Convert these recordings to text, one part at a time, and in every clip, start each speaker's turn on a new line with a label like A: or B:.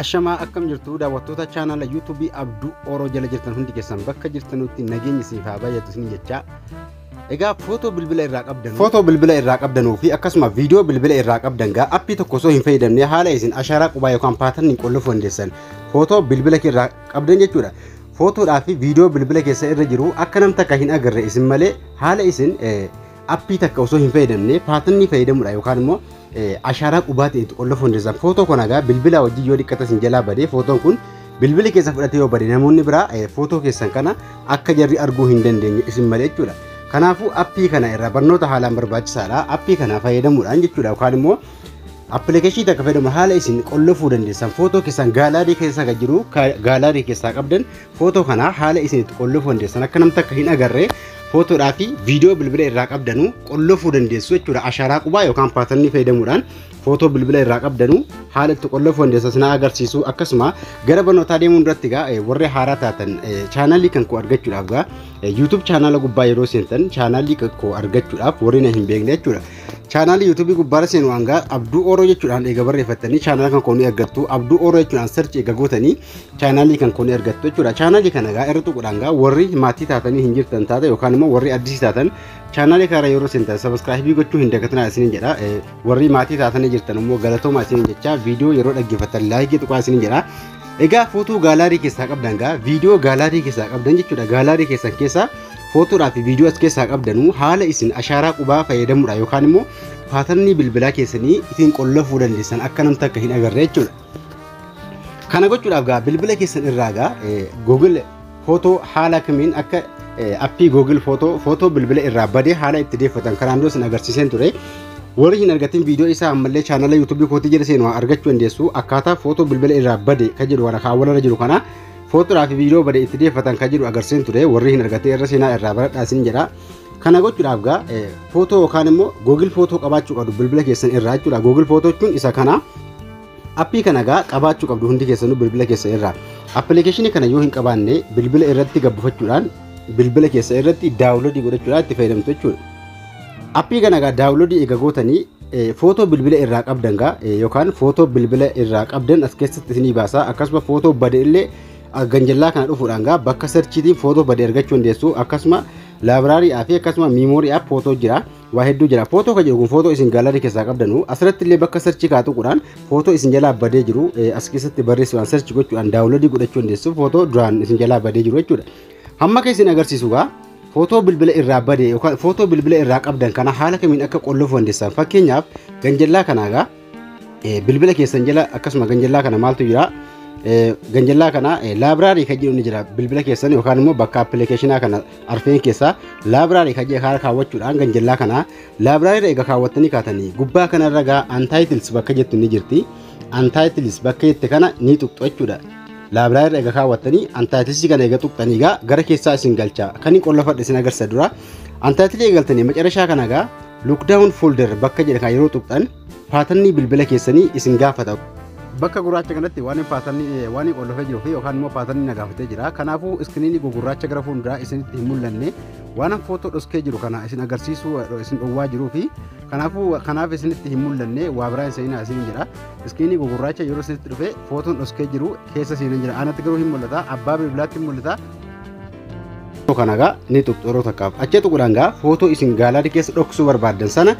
A: Ashamaa, akkam jirtu daawwattoota chaanala YouTubeii Abduu Oroo jala jirtan? Hundi keessan bakka jirtanutti nageenyi isiniif haa baay'atu isin jecha. Egaa footoo bilbila irraa qabdanuu fi akkasuma viidiyoo bilbila irraa qabdan gaa appii tokko osoo hin fayyadamne haala isin ashaaraa qubaa yookaan patterniin qollofuu dandeessan footoo bilbila irraa qabdan jechuudha. Footoodhaa fi viidiyoo bilbila keessa irra jiru akka nam takka hin agarre isin malee haala isin appii takka osoo hin fayyadamne patternii fayyadamuudha yookaan immoo ashaaraa qubaatiin itti qollofuu dandeessan. Footoo kana egaa bilbila wajjin yoo dhiqqata isin jalaa badee, footoon kun bilbili keessa fudhatee yoo bade, namoonni biraa footoo keessan kana akka jarri arguu hin dandeenye isin malee jechuudha. Kanaafuu appii kana irraa barnoota haalaan barbaachisaadha. Appii kana fayyadamuudhaan jechuudha, yookaan immoo appilikeeshinii takka fayyadamu haala isin qollofuu dandeessan footoo keessan gallery keessa kan jiru, gallery keessaa qabdan, footoo kana haala isin itti qollofuu dandeessan akka namni takka hin agarre footoodhaa fi viidiyoo bilbila irraa qabdanuu qollofuu dandeessu jechuudha. Ashaaraa qubaa yookaan patternii fayyadamuudhaan footoo bilbila irraa qabdanuu haala itti qollofuu dandeessan sana agarsiisu. Akkasuma gara barnootaa deemuun duratti gaa warri haaraa taatan chaanaalii kan koo argachuudhaaf gaa YouTube chaanaala gubbaa yeroo seentan, chaanaalii kan koo argachuudhaaf warri na hin beekne jechuudha. Chaanaalii YouTubeii gubbaarra seenu hangaa Abduu Oroo jechuudhaan eega barreeffattanii chaanaala kan koo ni argattu. Abduu Oroo jechuudhaan search eega gootanii chaanaalii kan koo ni argattu jechuudha. Chaanaalii kana gaa irra tuquudhaan gaa warri maatii taatanii hin jirtan taate yookaan immoo warri addisii taatan chaanaalii kana yeroo seentan subscribeii gochuu hin dagatinaa isiniin jedha. Warri maatii taatanii jirtan immoo galatooma isiniin jecha, viidiyoo yeroo dhaggeeffattan likeii tuqaa isiniin jedha. Egaa footoo gallery keessaa qabdan gaa viidiyoo gallery keessaa qabdan jechuudha. Gallery keessan keessaa footoodhaa fi viidiyoo as keessaa qabdanuu haala isin ashaaraa qubaa fayyadamuudha yookaan immoo patternii bilbilaa keessanii ittiin qollofuu dandeessan akka namni takka hin agarre jechuudha. Kana gochuudhaaf gaa bilbila keessan irraa gaa Google Photo haala kamiin akka appii Google Photo footoo bilbila irraa badee haala itti deeffatan kanaan dura isin agarsiiseen ture. Warri hin argatin viidiyoo isaa ammallee chaanala YouTubeii kootii jala seenu argachuu dandeessu. Akkaataa footoo bilbila irraa bade kan jedhu kana kaawwalarra jiru kana, footoodhaa fi viidiyoo bade itti deeffatan kan jedhu agarsiiseen ture. Warri hin argatin irra seenaa irraa baradhaa isin jedha. Kana gochuudhaaf gaa footoo yookaan immoo Google Photo qabaachuu qabdu bilbila keessan irraa jechuudha. Google Photo jechuun isa kana. Appii kana gaa qabaachuu qabdu hundi keessanuu bilbila keessan irraa. Appilikeeshinii kana yoo hin qabaanne bilbila irratti gabbufachuudhaan bilbila keessa irratti downloadii godhachuudhaan itti fayyadamtu jechuudha. Appii kana gaa downloadii eega gootanii footoo bilbila irraa qabdan gaa yookaan footoo bilbila irraa qabdan as keessatti isinii baasa. Akkasuma footoo bade illee ganjallaa kana dhufuudhaan gaa bakka searchiitiin footoo bade argachuu dandeessu. Akkasuma library fi akkasuma memory app footoo jira. Waa hedduu jira. Footoo kan jedhu kun footoo isin gallery keessaa qabdanu. Asirratti illee bakka searchii kaa tuquudhaan footoo isin jalaa badee jiru as keessatti barreessuudhaan search gochuudhaan downloadii godhachuu dandeessu, footoo duraan isin jalaa badee jiru jechuudha. Hamma kan isin agarsiisu gaa footoo bilbila irraa bade yookaan footoo bilbila irraa qabdan kana haala kamiin akka qollofuu dandeessan. Fakkeenyaaf ganjallaa kanaa gaa bilbila keessan jala akkasuma ganjallaa kana maaltu jira? Ganjallaa kana library kan jedhu ni jira. Bilbila keessan yookaan immoo bakka appilikeeshinaa kana arfeen keessaa library kan jedhu haala kaawwachuudhaan ganjallaa kana library eega kaawwattanii kaatanii gubbaa kanarra gaa untitled bakka jettu ni jirti. Untitled bakka jette kana ni tuqxu jechuudha. Library eega kaawwattanii untitled kana eega tuqxanii gaa gara keessaa isin galcha. Kan hin qollofadhe isin agarsiisa dura. Untitled eegaltanii macarashaa kana gaa lockdown folder bakka jedhe kan yeroo tuqxan patternii bilbila keessanii isin gaafata. Bakka gurraacha kanatti waan patternii waan qollofee jiruu fi yookaan immoo patternii na gaafatee jira. Kanaafuu screenii gugurraacha gara fuulduraa isinitti hin mul'anne waan footoo dhoskee jiru kana isin agarsiisuu isin dhowwaa jiruu fi kanaafuu kanaaf isinitti hin mul'anne, waa biraa hin seenaa isin jedha. Screenii gugurraacha yeroo isinitti dhufe footoon dhoskee jiru keessa seenaa jira. Anatti garuu hin mul'ata. Abbaa bilbilaatti hin mul'ata. Kana gaa ni tuqxu yeroo takkaaf. Achi tuquudhaan gaa footoo isin gallery keessa dhoksuu barbaaddan sana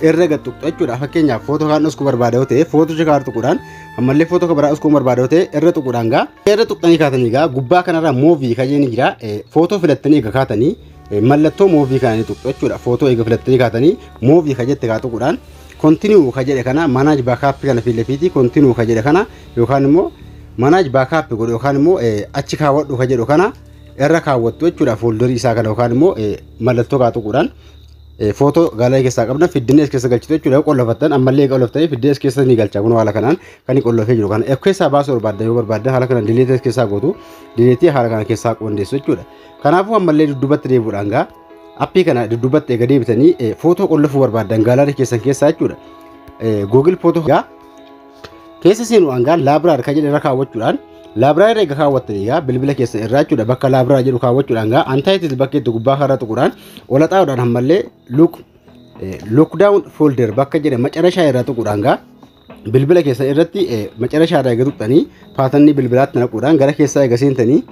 A: irra gad tuqxu jechuudha. Fakkeenyaaf footoo kaan dhoksuu barbaada yoo ta'e footoo kaan tuquudhaan, ammallee footoo kan biraa dhoksuu barbaada yoo ta'e irra tuquudhaan gaa irra tuqxanii kaatanii gaa gubbaa kanarra move kan jedhani jira. Footoo filattanii eega kaatanii mallattoo move kana ni tuqxu jechuudha. Footoo eega filattanii kaatanii move kan jette kaa tuquudhaan continue kan jedhe kana, manage backup kana fiilefiiti continue kan jedhe kana yookaan immoo manage backup godhu yookaan immoo achi kaawwadhu kan jedhu kana irra kaawwattu jechuudha. Folderii isaa kana yookaan immoo mallattoo kaa tuquudhaan footoo gallery keessaa qabdan fiddinee as keessa galchitu jechuudha. Yoo qollofattan ammallee qolloftanii fiddee as keessa ni galcha. Kun haala kanaan kan inni qollofee jiru kana keessaa baasuu barbaaddan, yoo barbaaddan haala kanaan deleteii as keessaa gootu, deleteii haala kana keessaa qondeessu jechuudha. Kanaafuu ammallee dudduubatti deebi'uudhaan gaa appii kana dudduubatti eega deebitanii footoo qollofuu barbaaddan gallery keessan keessaa jechuudha. Google Photo gaa keessa seenuudhaan gaa library kan jedhu irra kaawwachuudhaan, library eega kaawwattanii gaa bilbila keessan irraa jechuudha, bakka library jedhu kaawwachuudhaan gaa untitled bakka itti gubbaa karaa tuquudhaan ola xaa'uudhaan ammallee lockdown folder bakka jedhe macarashaa irraa tuquudhaan gaa Bilbila keessan irratti macarashaa irraa eega tuqxanii pattern bilbilaatti naquudhaan gara keessaa eega seentanii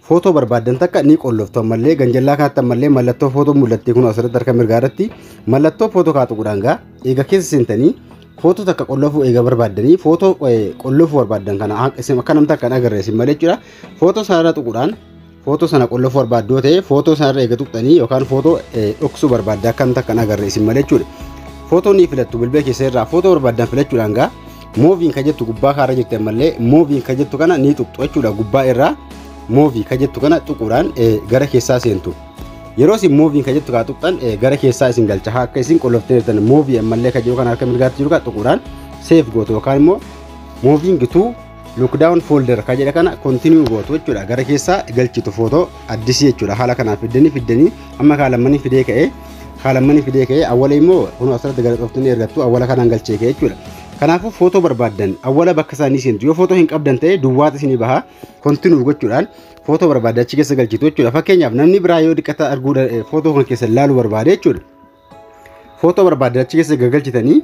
A: footoo barbaaddan takka ni qolloftu. Ammallee ganjallaa kanatti ammallee mallattoo footoo mul'attee kun asirratti harka mirgaa irratti mallattoo footoo kaa tuquudhaan gaa eega keessa seentanii footoo takka qollofuu eega barbaaddanii, footoo qollofuu barbaaddan kana akka namta akka hin agarre isin malee jechuudha. Footoo sanarra tuquudhaan footoo sana qollofuu barbaaddoo ta'e, footoo sanarra eega tuqxanii yookaan footoo dhoksuu barbaadda akka namta akka hin agarre isin malee jechuudha. Footoo ni filattu. Bilbila keessa irraa footoo barbaaddan filachuudhaan gaa move ka jettu gubbaa kaarra jirti, ammallee move ka jettu kana ni tuqxu jechuudha. Gubbaa irraa move ka jettu kana tuquudhaan gara keessaa seentu. Yeroo isin move ka jettu kaa tuqxan gara keessaa isin galcha. Akka isin qolloftee jirtan move ammallee ka jiru kan harka mirgaatti jiru kaa tuquudhaan save gootu yookaan immoo moving to lockdown folder ka jedha kana continue gootu jechuudha. Gara keessaa galchitu footoo addisii jechuudha. Haala kanaan fiddanii amma kaalammanii fidee ka'ee, kaalammanii fidee ka'ee, awwala immoo kun asirratti gara xoftanii ergattu awwala kanaan galchee ka'ee jechuudha. Kanaafuu footoo barbaaddan awwala bakka isaanii seentu. Yoo footoo hin qabdan ta'e duwwaata isinii baha. Continue gochuudhaan footoo barbaaddan achi keessa galchitu jechuudha. Fakkeenyaaf, namni biraa yoo dhiqata arguu footoo kan keessa ilaaluu barbaade jechuudha. Footoo barbaaddan achi keessa galchitanii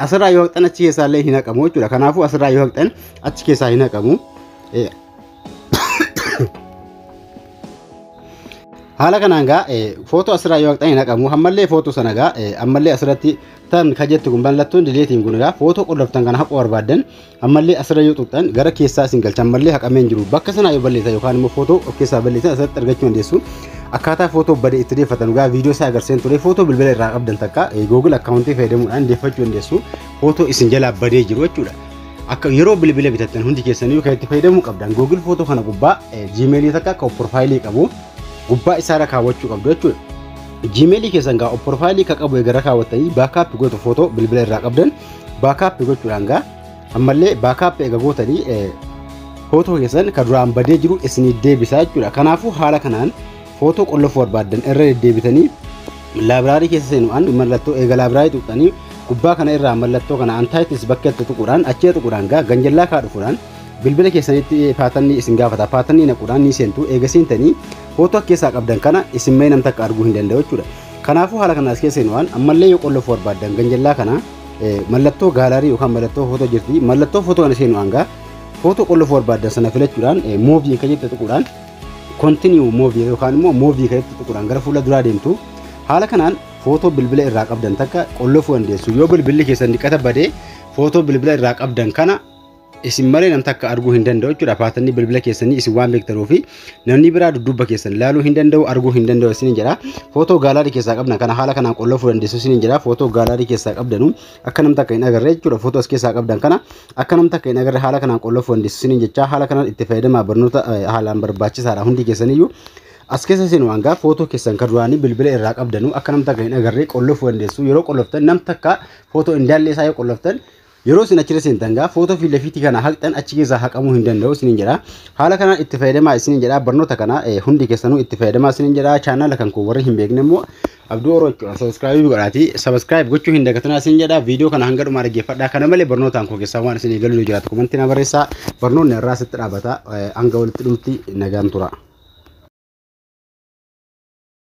A: asirraa yoo haqxan achi keessaa illee hin haqamu jechuudha. Kanaafuu asirraa yoo haqxan achi keessaa hin haqamu. Haala kanaan gaa footoo asirraa yoo haqxan hin haqamu. Ammallee footoo sana gaa ammallee asirratti tan ka jettu kun mallattoon deleteiin kun gaa footoo qolloftan kana haquu barbaaddan ammallee asirra yoo tuqxan gara keessaa isin galcha. Ammallee haqamee hin jiru. Bakka sanaa yoo balleessan yookaan immoo footoo of keessaa balleessan asirratti argachuu dandeessu. Akkaataa footoo bade itti deeffatan gaa viidiyoo isaa agarsiisan ture. Footoo bilbila irraa qabdan takka Google account fayyadamuudhaan deeffachuu dandeessu, footoo isin jalaa badee jiru jechuudha. Akka yeroo bilbila bitattan hundi keessanii kan itti fayyadamuu qabdan Google Photo kana gubbaa Gmail takka akka profile qabu gubbaa isaarra kaawwachuu qabdu jechuudha. Gmail keessan gaa profile ka qabu eegara kaawwattanii backup gootu. Footoo bilbila irraa qabdan backup gochuudhaan gaa ammallee backup eega gootanii footoo keessan ka duraan badee jiru isinii deebisaa jechuudha. Kanaafuu haala kanaan footoo qollofuu barbaaddan irra deddeebitanii library keessa seenuudhaan mallattoo eega library tuqxanii gubbaa kana irraa mallattoo kana untitled bakka itti tuquudhaan achii tuquudhaan gaa ganjallaa kaa dhufuudhaan bilbila keessanitti pattern isin gaafata. Pattern naquudhaan ni seentu. Eega seentanii footoo keessaa qabdan kana isin mee namta akka arguu hin danda'u jechuudha. Kanaafuu haala kana as keessa seenuudhaan ammallee yoo qollofuu barbaaddan ganjallaa kana mallattoo gallery yookaan mallattoo footoo jirti. Mallattoo footoo kana seenuudhaan gaa footoo qollofuu barbaaddan sana filachuudhaan move kan jette tuquudhaan continue move yookaan immoo move kan jette tuquudhaan gara fuula duraa deemtu. Haala kanaan footoo bilbila irraa qabdan takka qollofuu dandeessu. Yoo bilbilli keessan dhiqata badee footoo bilbila irraa qabdan kana isin malee namta akka arguu hin danda'u jechuudha. Pattern bilbila keessanii isin waan beektanuu fi namni biraa dudduuba keessan ilaaluu hin danda'u, arguu hin danda'u isin jedha. Footoo gallery keessaa qabdan kana haala kanaan qollofuu dandeessu isin jedha. Footoo gallery keessaa qabdanu akka namta akka hin agarre jechuudha. Footoo as keessaa qabdan kana akka namta akka hin agarre haala kanaan qollofuu dandeessu isin jecha. Haala kanaan itti fayyadamaa, barnoota haalaan barbaachisaadha hundi keessaniyyuu. As keessa seenu hangaa footoo keessan kan duraanii bilbila irraa qabdanu akka namta akka hin agarre qollofuu dandeessu. Yeroo qolloftan namta akka footoo indaallee isaa yoo qolloftan, yeroo isin achirra seentan gaa footoo fi lafiitii kana haqxan achi keessaa haqamuu hin danda'u isiniin jedha. Haala kanaan itti fayyadamaa isiniin jedha. Barnoota kana hundi keessanuu itti fayyadamaa isiniin jedha. Chaanaala kan koo warri hin beekne immoo Abduu Oroo jechuudha. Subscribe godhaati. Subscribe gochuu hin dagatinaa isiniin jedha. Viidiyoo kana hanga dhumaa dhaggeeffadhaa. Kana malee barnootaan koo keessaa waan isinii galuu jiraatu comment na barreessaa. Barnoonni irraa sitti dhaabata. Hanga walitti dhumti nagaan tura.